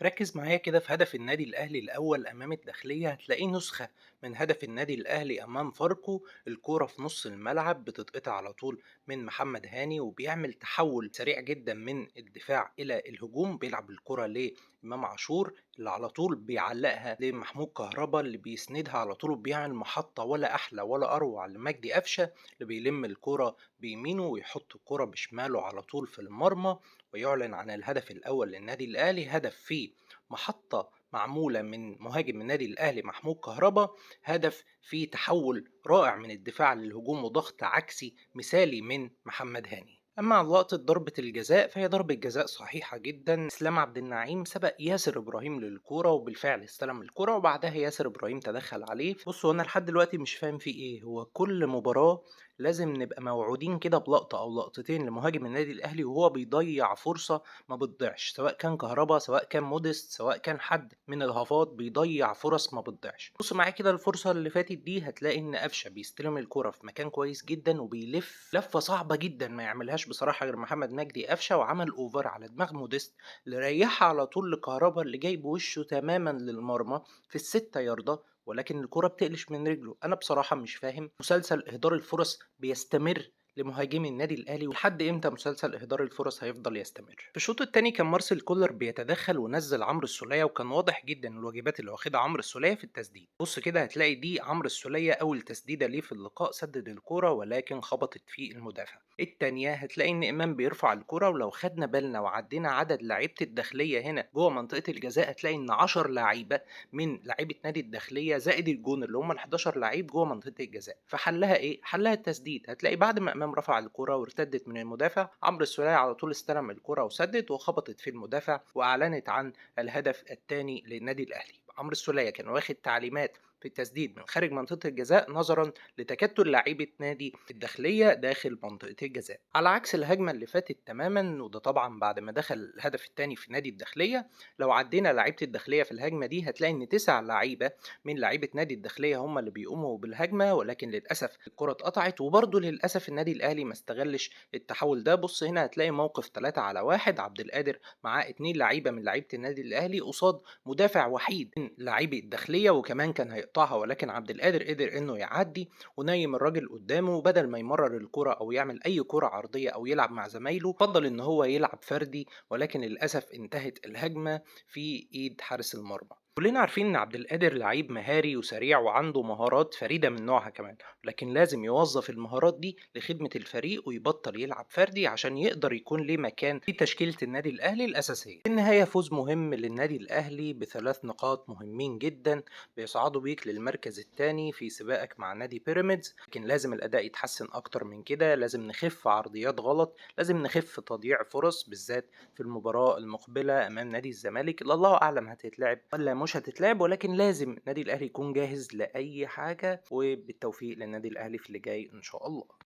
ركز معايا كده في هدف النادي الأهلي الأول أمام الداخلية، هتلاقيه نسخة من هدف النادي الأهلي أمام فاركو. الكورة في نص الملعب بتتقطع على طول من محمد هاني، وبيعمل تحول سريع جدا من الدفاع إلى الهجوم، بيلعب الكرة لإمام عاشور اللي على طول بيعلقها لمحمود كهربا اللي بيسندها على طول، وبيعمل محطة ولا أحلى ولا أروع لمجدي قفشة اللي بيلم الكرة بيمينه ويحط الكرة بشماله على طول في المرمى، ويعلن عن الهدف الأول للنادي الأهلي. هدف فيه محطة معمولة من مهاجم النادي الأهلي محمود كهربا، هدف فيه تحول رائع من الدفاع للهجوم وضغط عكسي مثالي من محمد هاني. أما عن لقطة ضربة الجزاء فهي ضربة جزاء صحيحة جدا، إسلام عبد النعيم سبق ياسر إبراهيم للكورة وبالفعل استلم الكرة، وبعدها ياسر إبراهيم تدخل عليه. بصوا أنا لحد دلوقتي مش فاهم في إيه، هو كل مباراة لازم نبقى موعودين كده بلقطة أو لقطتين لمهاجم النادي الأهلي وهو بيضيع فرصة ما بتضيعش، سواء كان كهربا سواء كان موديست سواء كان حد من الهافات بيضيع فرص ما بتضيعش. بص معايا كده الفرصة اللي فاتت دي، هتلاقي إن قفشة بيستلم الكرة في مكان كويس جدا وبيلف لفة صعبة جدا ما يعملهاش بصراحة غير محمد مجدي قفشة، وعمل أوفر على دماغ موديست اللي ريحها على طول لكهربا اللي جاي بوشه تماما للمرمى في ال6 ياردة، ولكن الكرة بتقلش من رجله. أنا بصراحة مش فاهم مسلسل إهدار الفرص بيستمر لمهاجمي النادي الأهلي، ولحد إمتى مسلسل إهدار الفرص هيفضل يستمر؟ في الشوط الثاني كان مارسيل كولر بيتدخل ونزل عمرو السولية، وكان واضح جدا الواجبات اللي واخدها عمرو السولية في التسديد. بص كده هتلاقي دي عمرو السولية أول تسديدة ليه في اللقاء، سدد الكرة ولكن خبطت في المدافع. الثانية هتلاقي إن إمام بيرفع الكرة، ولو خدنا بالنا وعدينا عدد لعيبة الداخلية هنا جوه منطقة الجزاء هتلاقي إن 10 لعيبة من لعيبة نادي الداخلية زائد الجون اللي هم ال 11 لعيب جوه منطقة الجزاء. فحلها إيه؟ حلها التسديد. هتلاقي بعد ما إمام رفع الكرة وارتدت من المدافع، عمرو السولية على طول استلم الكرة وسدد وخبطت في المدافع وأعلنت عن الهدف الثاني للنادي الأهلي. عمرو السولية كان واخد تعليمات في التسديد من خارج منطقة الجزاء نظرا لتكتل لعيبة نادي الداخلية داخل منطقة الجزاء، على عكس الهجمة اللي فاتت تماما، وده طبعا بعد ما دخل الهدف الثاني في نادي الداخلية. لو عدينا لعيبة الداخلية في الهجمة دي هتلاقي إن 9 لعيبة من لعيبة نادي الداخلية هم اللي بيقوموا بالهجمة، ولكن للأسف الكرة اتقطعت، وبرضه للأسف النادي الأهلي ما استغلش التحول ده. بص هنا هتلاقي موقف 3-1، عبد القادر معاه 2 لعيبة من لعيبة النادي الأهلي قصاد مدافع وحيد من لعيبة الداخلية، وكمان كان هيقطعها، ولكن عبد القادر قدر إنه يعدي ونايم الراجل قدامه، بدل ما يمرر الكرة أو يعمل أي كرة عرضية أو يلعب مع زمايله فضل إن هو يلعب فردي، ولكن للأسف انتهت الهجمة في إيد حارس المرمى. كلنا عارفين إن عبد القادر لعيب مهاري وسريع وعنده مهارات فريدة من نوعها كمان، لكن لازم يوظف المهارات دي لخدمة الفريق ويبطل يلعب فردي عشان يقدر يكون ليه مكان في تشكيلة النادي الأهلي الأساسية. في النهاية فوز مهم للنادي الأهلي ب3 نقاط مهمين جدا بيصعدوا بيك للمركز الثاني في سباقك مع نادي بيراميدز، لكن لازم الأداء يتحسن أكتر من كده، لازم نخف عرضيات غلط، لازم نخف تضييع فرص بالذات في المباراة المقبلة أمام نادي الزمالك اللي الله أعلم هتتلعب ولا مش هتتلعب، ولكن لازم النادي الأهلي يكون جاهز لأي حاجة، وبالتوفيق للنادي الأهلي في اللي جاي إن شاء الله.